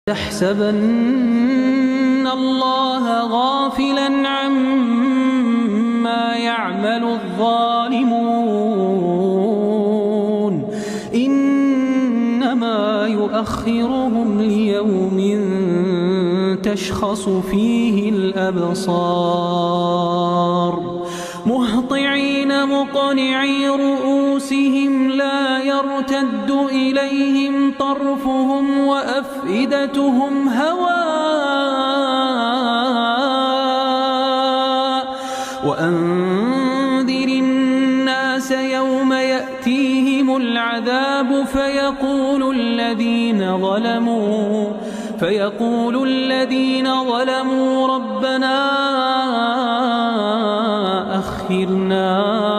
تحسبن الله غافلا عما يعمل الظالمون إنما يؤخرهم ليوم تشخص فيه الأبصار مهطعين مقنعي رؤوسهم لا يرتد إليهم طرفهم وأفئدتهم هواء وأنذر الناس يوم يأتيهم العذاب فيقول الذين ظلموا ربنا أخرنا